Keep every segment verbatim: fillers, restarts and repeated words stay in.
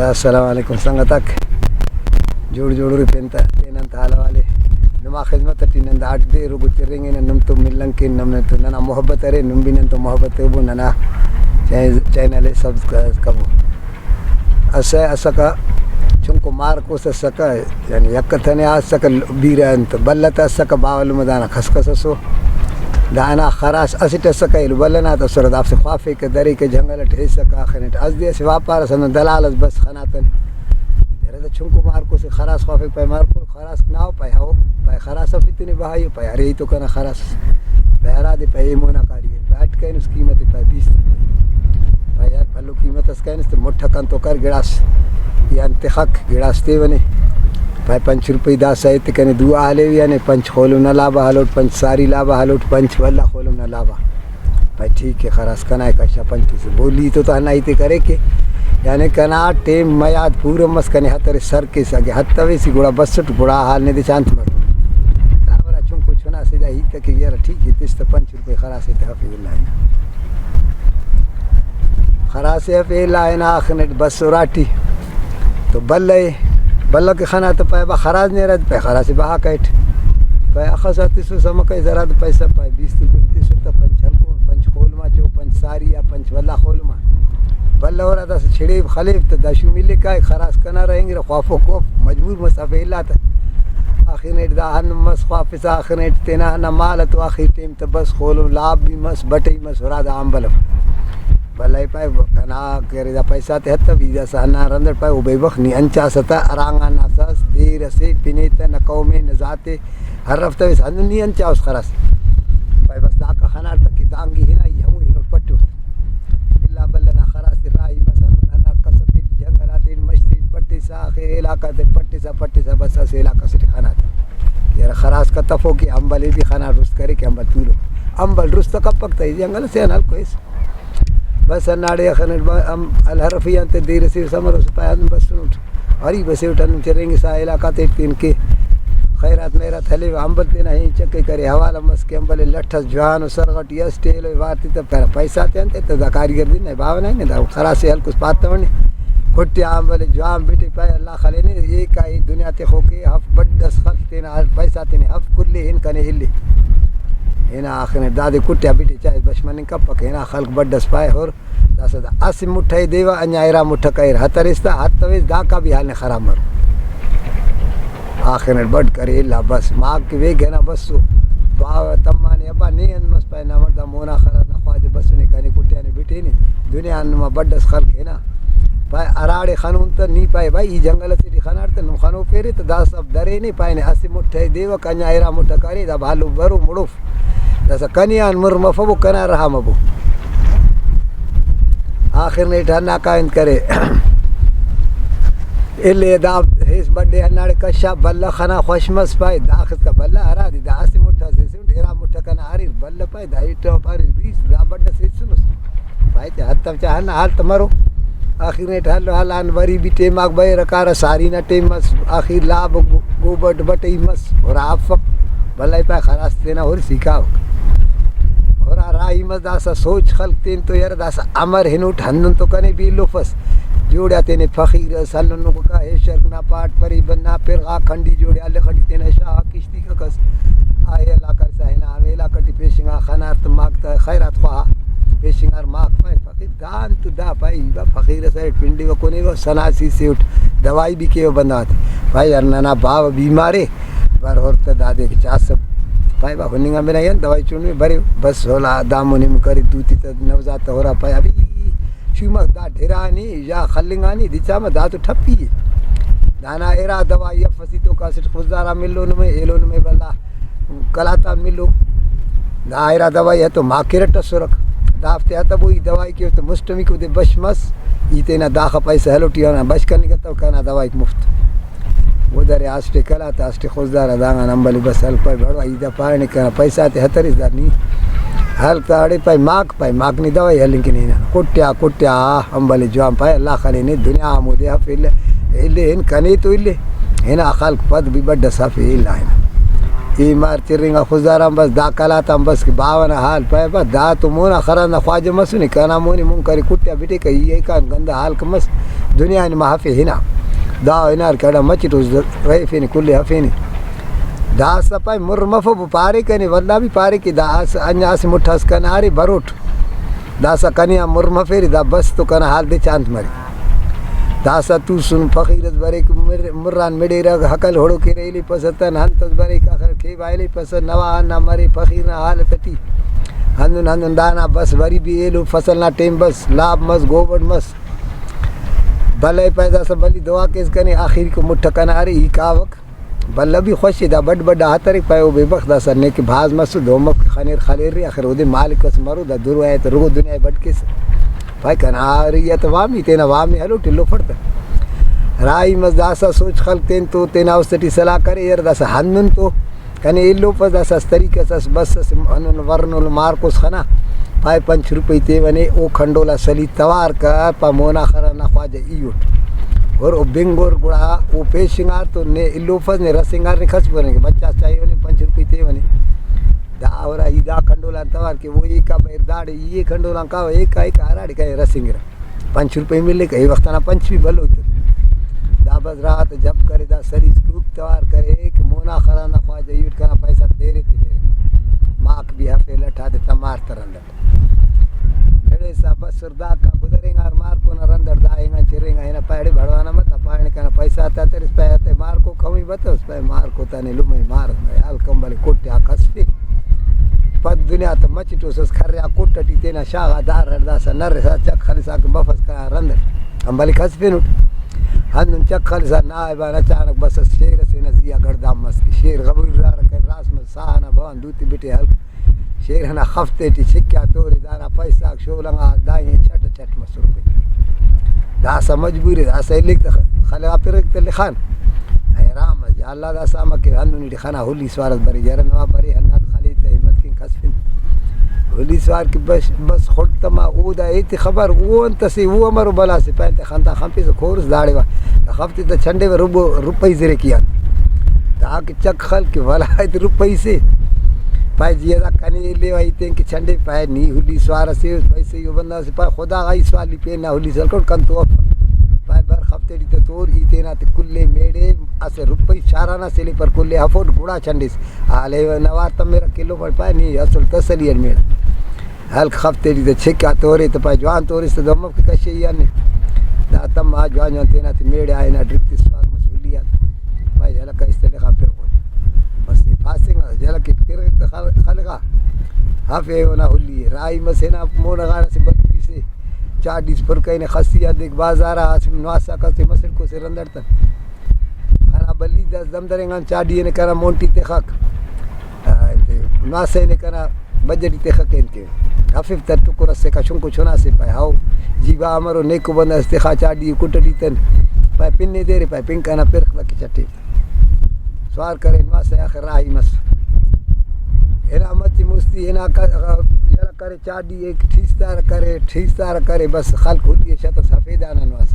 السلام علیکم سنگت آک، جوڑ جوڑ ارے پین تا، پین انت حال حوال ءِ؟ نما خدمت ٹی نن دا اٹ دے رگو ترنگنہ، نم تو ملنگ کن، نم تو ننا محبت ارے، نم بھی نن تو محبت ءِ بو، ننا چین-، چینل ءِ سبسکرائب کبو۔ اسہ اسکہ چنکو مارکوس اسکہ، یعنی یک تنے آ اسکہ بیرہ انت، بلہ تا اسکہ باوہ لمہ دانا کس کس اسو۔ دانا خراس اسٹ اسکہ ایلو بلہ نا تا اسرہ، دافتے خوافیکہ دریکہ جنگل اٹ ہیسکہ آخر اٹ۔ اس دے اسہ واپار اس ہندن دلال اس بس خناتن۔ یرہ دا چنکو مارکوس خراس خوافیک، پائے مارکو خراس ناو، پائے ہو، پائے خراس افی تنے بہائی، پائے ارے تو کنا خراس۔ پائے ہرادے پائے ایمونا کاری، پائے اٹ کینس قیمت پائے بیست۔ پائے یار بھلو قیمت اس کینس تو مٹھ کنتو کر گڑاس، یعنی تخک گڑاس تیونے۔ پائے پنچ روپئی داسہ ایت کنے دو آ ہلیو، یعنی پنچ خولم نا لابا ہلوٹ، پنچ ساری لابا ہلوٹ، پنچ ولدا خولم نا لابا۔ پائے ٹھیک ہے، خراس کنا کشا پنچ پیسہ بولی تو تا ہنا ایتے کرے کہ، یعنی کنا ٹیم میاد پورا مس کنے ہترے سر کیسہ کہ ہتویسی گڑا بسٹ گڑا حال نے دے چانت مر۔ داورا چنکو چنا سیدھا ہیت کہ یار ٹھیک ہے، تس تا پنچ روپے خراس ایتے ہفے اللہ ہنا۔ خراس ایتے ہفے اللہ ہنا آخنٹ بس اراٹی۔ تو بلہ ءِ، بلہ کہ خنا تہ پائے با خراس نے رد پائے خراس بہا کئیٹ۔ پائے اخس آ تسس ہمکہ زراد پیسہ پائے بیست روپے تسٹ تہ پنچ ہلکو، پنچ خولم آ چو، پنچ ساری آ، پنچ ولدا خولم آ۔ بلہ اورا داسہ چھڑیب خلیب تہ دا شوم الی کائک خراس کنا رہینگرہ خوافوک وف مجبور مس افے الا تہ۔ آخر نیٹ دا ہندن مس خوافسا آخر نیٹ تینا ہندا مال تو آخر ٹیم تہ بس خولم لاب بھی مس بٹئی مس اورا دا آنبل اف۔ بلہ ءِ پائے کنا کرے دا پیسہ تے ہتو ای داسہ ہندا رند اٹ پائے او بے بخت نی انچا اسہ تہ ارانگان نا اسہ اس دیر اسے پنے تہ نہ قومے نہ ذاتے ہر ہفتہ ویس ہندن نی انچا اس خراس پائے بس داکا خنار تہ کہ دانگی ہنا ای ہمو ہنوٹ پٹوٹ الا بلہ نا خراس تے راہی مس ہندن ہندا کس تے جنگل آتے مش تے پٹسا آخر علاقہ تے پٹسا پٹسا بس اسہ علاقہ سے ٹی خنار تہ یار خراس کتفو کہ امبل ءِ بھی خنار رست کرے کہ امبل تولو امبل رست کپک تہ ای جنگل سے ہن ہلکو ایس۔ بس ہنداڑے اخنٹ با-، ہم الحرفی آن تہ دیر اسے سمر اس پائے ہندن بسنٹ۔ ہری بسیٹ ہندن چرینگسا علاقہ تیٹ تین کے خیرات میرات ہلیو امبل تینا ہین چکے کرے حوالہ مس کہ امبل لٹ اس جوان و سرغٹ یس ٹیلو وارتی تب کرا پیسہ تے انت تہ دا کاریگر دین نہ باوہ نہ دا خراس ہلکس پاتونی۔ کٹیا امبل جوان بیٹے پائے اللہ خلینے اے کا اے دنیا تے خو کے ہف بڈ اس خلق تینا پیسہ تینے ہف کلے ہن کنے ہلے۔ ہنا آخنے دادے کٹیا بیٹے چائے بش مننگ کپک ہنا خلق بڈ اس پائے ہر داسہ دا اسہ مٹھ ءِ دیوہ، انجا ارا مٹھ کریر، ہتریس تہ ہتویس، داکا بھی حال نے خراب مرو۔ آخر اٹ بڈ کرے الا بس، ماک کہ ویگ ہنا بسو۔ باوہ تمانے ابا نے انت مس پائے نا مردا مونا خراب نا خواجہ بسنے کنے کٹیانے بٹینے۔ دنیا آن نما بڈ اس خلک ہنا۔ پائے ہراڑے خنون تہ نی پائے بھائی ای جنگل اسے ٹی خناٹ تہ نم خنو پیرے تہ دا سب درینے پائے نے اسہ مٹھ ءِ دیوہ، انجا ارا مٹھ کرے دا بھالو برو مڑوف۔ داسہ کنے آن مر مفبو، کنا رحم ابو۔ آخر نیٹ ہندا کائنت کرے۔ الی دا ہیس بڈے ہنداڑے کشا بلہ خنا خوش مس پائے، داخس کا بلہ ہرا دی دا اسہ مٹھ اسے سنٹ، ارا مٹھ کنا اریر بلہ پائے، دا ایٹو پاریر بیس، دا بڈ اسے سنس۔ پائے تے ہتم چا ہندا حال تہ مرو۔ آخر نیٹ ہلو ہلان وری بھی ٹیم آک بئے رکارہ ساری نا ٹیم مس، آخر لاب گو-، گوبٹ بٹئی مس، ہرا افک، بلہ پائے خراس تینا ہر سیکھاوک۔ ہرا راہی مس داسہ سوچ خلک تین تو یار داسہ امر ہنوٹ ہندن تو کنے بھی لفس۔ جوڑیا تینے فقیر اس ہندن نکو کا ہے شرک نا پاٹ پری بنا پر غا کھنڈی جوڑیا لکھنڈی تینا شاہ کشتی کا کس۔ آئے علاقہ سا ہنا ہمے علاقہ ٹی پیشنگا خنار تہ ماک تہ خیرات خواہ پیشنگار ماک پائے فقیر دان تو دا پائے ای با فقیر اسے پنڈی و کنے و سناسی سیوٹ دوائی بھی کیو بندات پائے یار ننا باو بیمارے بر ہر تہ دادے کہ چاسپ پائے با ہننگا بنا یان دوائی چنڈ میں برے بس ہولا دامو نیم کرے دوتی تہ نوزاد تہ ہورا پائے ابھی شومک دا ڈھرانی یا خلنگانی دچا ما دا تو ٹھپی اے۔ دانا ارا دوائی افسی تو کاسٹ خضدارا ملو نمے ایلو نمے بلا کلاتا ملو۔ دا ارا دوائی ہتو ماکرٹ اسرک۔ دافتے ہتبو ای دوائی کہ تو مسٹمی کو دے بش مس۔ ای تینا داخہ پیسہ ہلو ٹی آنا بش کننگ تو کنا دوائی مفت۔ او درے اسٹ کلاتا اسٹ خضدارا دانگان امبلی بس ہلک پائے بھڑوا ای دا پانے کنا پیسہ تے ہتریس دا نی۔ ہلک تا اڑے پائے ماک پائے ماک نی دوائی ہلنگ کنے ہنا۔ کٹیا، کٹیا، آ، امبل جوان پائے، اللہ خلینے، دنیا ہمودے اف، الے، الے ہن کنے تو الے۔ ہنا خلق پد بھی بڈس اف، الا ہنا۔ ای مار چرینگا خضدار آن بس، دا قلات آن بس کہ باوہ نا حال پائے با، دا تو مونا خران نا خواجہ مسنے، کنا مونے مون کرے کٹیا بٹے کہ ای ایکان گندا حال کمس، دنیا نی ما ہفے ہنا۔ دا ہنار کہ اڑا مچٹ اس رہفینے، کلے ہفینے۔ داسہ پائے مر مفو پارے کنے، ولدا بھی پارے کہ دا اس، انجا اسہ مٹھ اس کنا ارے بروٹ۔ داسہ کنے آ مر مفیرے، دا بس تو کنا حال دے چانت مرے۔ داسہ توسن فقیر اس بریک، مر-، مران مڑیرہ، ہکل ہڑوکے ریلی پسہ تن، ہنت اس بریک، آخر کھیبا ایلی پسہ، نوا ہندا مرے فقیر نا حالت ٹی۔ ہندن ہندن دانا بس وری بھی ایلو فصل نا ٹائم بس، لاب مس، گوبٹ مس۔ بلے پائے داسہ بلی دعا کیس کنے، آخری کو مٹھ کنا ارے، ای کاوک۔ بلہ بھی خوش ءِ، دا بڈ بڈ آ ہترک پائے او بے بخت داسہ نے کہ بھاز مسو دو مف خنیر خلیر ری، آخر اودے مالک اس مرو، دا درو آئے تو رگو دنیا بڈ کیس۔ پائے کنا ریت وامی، تینا وامی ہلو ٹلو فڑ تہ۔ راہی مس داسہ سوچ خلک تین تو تینا است ٹی صلاح کرے، یار داسہ ہندن تو کنے ایلوفس، داسہ اس طریقہ اس، اس بس اس ہندن ورنول مارکوس خنا، پائے پنچ روپئی تیونے، او کھنڈولا سلی توار کر، پا مونا خرا نا خواجہ ای اٹ۔ اور او بنگور گڑا او پیشنگار تو نے ایلوفس نے رسینگار نے کھس برنے کہ بچاس چاہیے نے پنچ روپئی تیونے۔ دا اورا ای دا کھنڈولان توار کہ او ایکا بیر داڑے ای اے کھنڈولان کاو ایکا ایکا ہراڑے کنے رسینگرہ۔ پنچ روپئی ملک، اے وخت انا پنچ بھی بھلو ایتو۔ دا بس راہ تے جھپ کرے، دا سلیس کوک توار کرے کہ مونا خران نا خواجہ ای اٹ کنا پیسہ تیرے تے تیرے۔ ماک بھی ہفے لٹھا تے تمار ترندٹ۔ میڑے سا بسر داکا گزرینگار مارکو نا رندٹ دا اینگان چرینگا ہنا پاڑے بھڑوانا مت پاڑے کنا پیسہ تا ترس پہ تے مارکو کمی بتوس پہ مارکو تانے لمے مار ہال کمبل کوٹیا کھسفک۔ پد دنیا تا مچ ٹوسس کھریا کوٹ ٹی تینا شاغا دار ہڑداسا نرسا چک خلسا کہ بفس کنا رند ہم بلے کھسفنٹ۔ ہندن چک خلسا نائبان اچانک بس اس شیر اسے نا زیا گڑدام مس کہ شیر غبر را رکھے راس مس ساہ نا بوان دوتی بٹے ہلک شیر ہنا خفتے ٹی چھکیا تورے دانا پیساک شولنگا دائیں چٹ چٹ مسر۔ داسا مجبوری داسا الیک تہ خلغا پرک تہ لخان۔ حیران مس یا اللہ داسا امر کہ ہندن ٹی خنا ہلی سوارت برے یرہ نوا برے ہنات خلیت تہ ہمت کن کس پن۔ ہلی سوار کہ بس، بس خڑک تما او دا ایتے خبر او انت سے او امر و بلا سے پین تہ خنتا خنپیسہ کورس داڑے وا۔ دا خفتے تہ چھنڈے و ربو روپئی زرے کیان۔ دا کہ چک خل کہ ولا ایت روپئی سے۔ پائے جی ادا کنے ایلے و ایتین کہ چھنڈے پائے نی ہلی سوار سے پیسے یو بندہ سے پائے خدا غائی سوالی پین نا ہلی سلکوٹ کن تو اف۔ پائے بر خفتے ٹی تہ تور ای تینا تے کلے میڑے اسہ روپئی چارانا سیلے پر کلے ہفوٹ گڑا چھنڈس۔ آلے نوار تمرہ کلو پر پائے نی اصل تسلی اٹ میڑ۔ ہلک خفتے ٹی تہ چھکا تورے تہ پائے جوان تورس تہ دمب کہ کشے ای آنے۔ دا تما جوان جوان تینا تے میڑے آئے نا ڈرپ تے سوار مسولی آ۔ پائے جلکا اس تلے خان پر خود۔ بس تے پاسنگ جلکے پر خل-، خلغا۔ ہفے اونا ہلی راہی مسے نا مونا غانا سے بلکی سے۔ چاڈیس پر کہنے خسی آ دیکھ بازارا اسہ نواسا کس تے مسڑ کو سے رندڑ تہ۔ کنا بلی دس دم درینگان چاڈی نے کنا مونٹی تخک۔ آ، انتے نواسہ نے کنا بجٹ تے خکین کے۔ ہفیف تر ٹکر اسے کا چنکو چنا سے پائے ہاؤ۔ جی با امرو نیکو بندہ اس تخا چاڈی کٹڑی تن۔ پائے پن نے دے رے پائے پن کنا پرخ لکے چٹے۔ سوار کرے نواسہ آخر راہی مس۔ ہنا مچ مستی ہنا کا-، یلا کرے چاڈی ایک ٹھیستار کرے، ٹھیستار کرے، بس خلق ہلی شت اس ہفے دانا نواس۔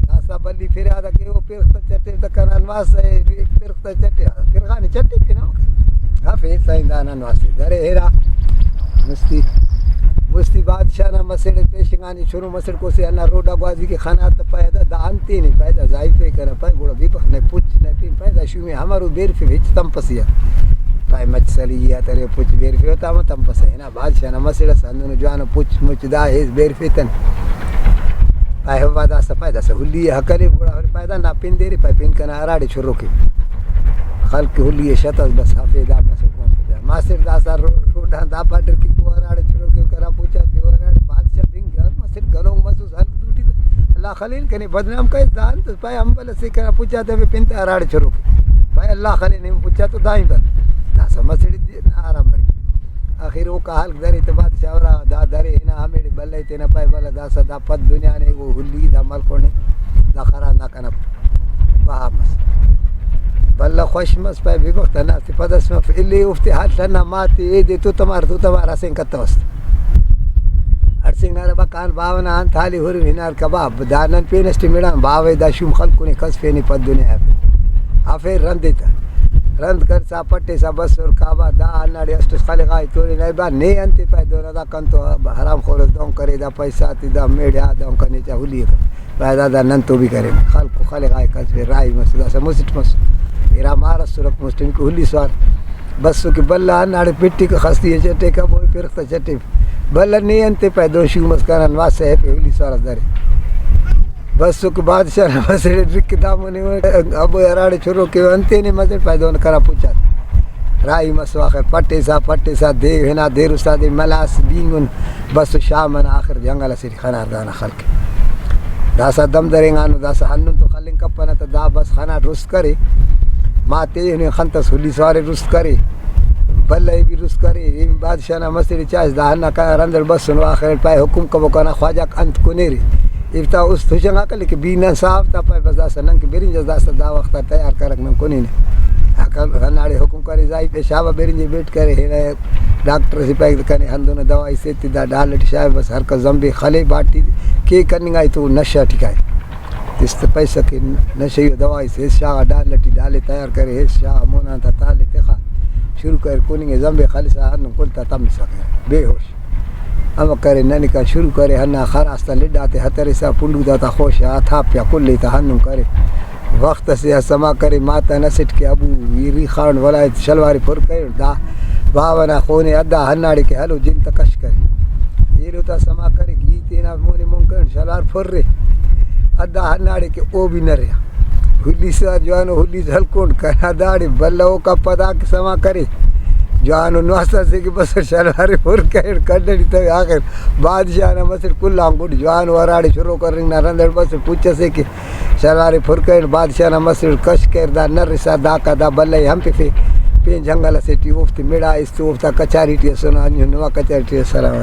داسا بلی فریا دا کہ او پرخت چٹے تا کنا نواس اے، پرخت چٹے، پرخانی چٹے پہ نو۔ ہفے سائیں دانا نواس۔ درے ہیرا مستی، مستی بادشاہ نا مسڑ پیشنگانی چنو مسڑ کوسے ہندا روڈا گوازی کہ خنا تا پیدا دا انتینے پیدا زائفے کرا پائے گڑا بے بخ نے پچ نے پین پیدا شومے ہمرو بیر فے ہچ تمپسیا۔ پائے مچ سلی یا ترے پچ بیر فے ہوتا ما تمپسے ہنا۔ بادشاہ نا مسڑ اس ہندنو جوانو پچ مچ دا ہیس بیر فیتن۔ پائے ہوا داسا پائے داسا ہلی ہکلے گڑا ہر پائے دا نا پن دیرے پائے پن کنا ہراڑے چروکے۔ خلق ہلی شتس بس ہفے دا مسل کون پجا۔ ماسر داسا رو-، روڈان دا پاٹر کی کو ہراڑے چروکے کرا پوچا تے ہراڑے بادشاہ بنگ مسل گنوک مسوس ہلک دوٹی اللہ خلیل کنے بدنام کئے دان تو پائے امبل سے کنا پوچا تے پن تا ہراڑے چروکے۔ پائے اللہ خلیل نے پوچا تو دائیں بس۔ داسا مسڑ آرام بری۔ آخر اوکا ہلک درے تہ بادشاہ ہرا دا درے ہنا ہمیڑے بلہ تینا پائے بلہ داسا دا پد دنیا نے او ہلی دا ملکونے دا خران دا کنا بہا مس۔ بلہ خوش مس پائے بے بخت ہندا اسہ پد اس مف الی اوفتے ہل ہنا ماتے ایدے تو تمار تو تمار اسین کتوس۔ ہڑسینگارہ بکان باوہ نا انت حالی ہرن ہنار کباب دا نن پین اسٹ مڑان باوہ دا شوم خلکونے کس فینے پد دنیا پہ افیر رندے تہ۔ رند کرسا پٹسا بسر کعبہ، دا ہنداڑے اسٹ اس خلغا ای تورے نائبا، نے انتے پائے دون ادا کنتو حرام خور اس دون کرے، دا پیسہ تے دا میڑے آ دون کنے چا ہلی اکا۔ پائے دا، دا نن تو بھی کرے۔ خلق خلغا ای کس بھی راہی مس، داسا مسٹ مس۔ ارا مار اسرک مسٹم کہ ہلی سوار۔ بس کہ بلا ہنداڑے پٹی کہ خستی چٹے کبو پرخت چٹے۔ بلا نے انتے پائے دون شو مس کنن واسہ پہ ہلی سوار اس درے۔ بس کہ بادشاہ نا مسڑے رک دامونے ابو ہراڑے چرو کہ انتے نے مسڑ پائے دون کرا پوچھا۔ راہی مسو آخر پٹیسا، پٹیسا دے ہنا دیر استاد ملاس بینگن۔ بس شام انا آخر جنگل اسے ٹی خنار دانا خلک۔ داسا دم درینگانو، داسا ہندن تو خلنگ کپنہ تہ دا بس خناٹ رست کرے۔ ما تے ہنے خنتس ہلی سوارے رست کرے۔ بلہ ای بھی رست کرے۔ ای بادشاہ نا مسڑے چائس دا ہندا کنا رندڑ بسنو، آخر اٹ پائے حکم کبو کنا خواجہ انت کنیرے۔ ایفتا است ہشنگاکہ لیکن بی نن صاف تا پائے بس داسا نن کہ برنج اس داسا دا وخت آ تیار کرک نن کنینے۔ ہکل ہنداڑے حکم کرے زائی پیشاب آ برنج بیٹ کرے ہنا ڈاکٹر سے پائک کنے ہندن دوائی سے تے دا ڈال ٹی شاغ بس ہر کس زمبے خلے باٹی کے کننگا ای تو نشہ ٹی کائے۔ است پیسہ کہ نشہ ای دوائی سے ہس شاغا ڈال ٹی ڈالے تیار کرے ہس شاغا مونا تا تالے تخا شروع کرے کننگے زمبے خلسا ہندن کل تا تمسا بے ہوش۔ امر کرے ننکان شروع کرے ہندا خراس تا لڈ آتے ہترسا پنڈو تا تا خوش آ تھاپیا کل ای تا ہندن کرے۔ وخت اسے آ سما کرے ماتان اسٹ کہ ابو ای ری خان ولایت شلوارے پر کرے دا باوہ نا خونے ادا ہنداڑے کہ ہلو جن تا کش کرے۔ ایلو تا سما کرے کہ ای تینا مونے مون کرے شلوار پرے۔ ادا ہنداڑے کہ او بھی نریا۔ ہلیسا جوانو ہلیس ہلکون کنا داڑے بلہ اوکا پدا کہ سما کرے۔ جوانو نواسا سے کہ بس شلوارے پر کرے کنڈڑی تو آخر بادشاہ نا مسڑ کل آن گڈ جوانو ہراڑے شروع کرنگ نا رندڑ بس پوچھ سے کہ شلوارے پر کرے بادشاہ نا مسڑ کش کر دا نرسا داکا دا بلہ ہم پفے پین جنگل اسے ٹی اوفتے مڑا است اوفتا کچاری ٹی اسنو انجو نوا کچاری ٹی السلام علیکم۔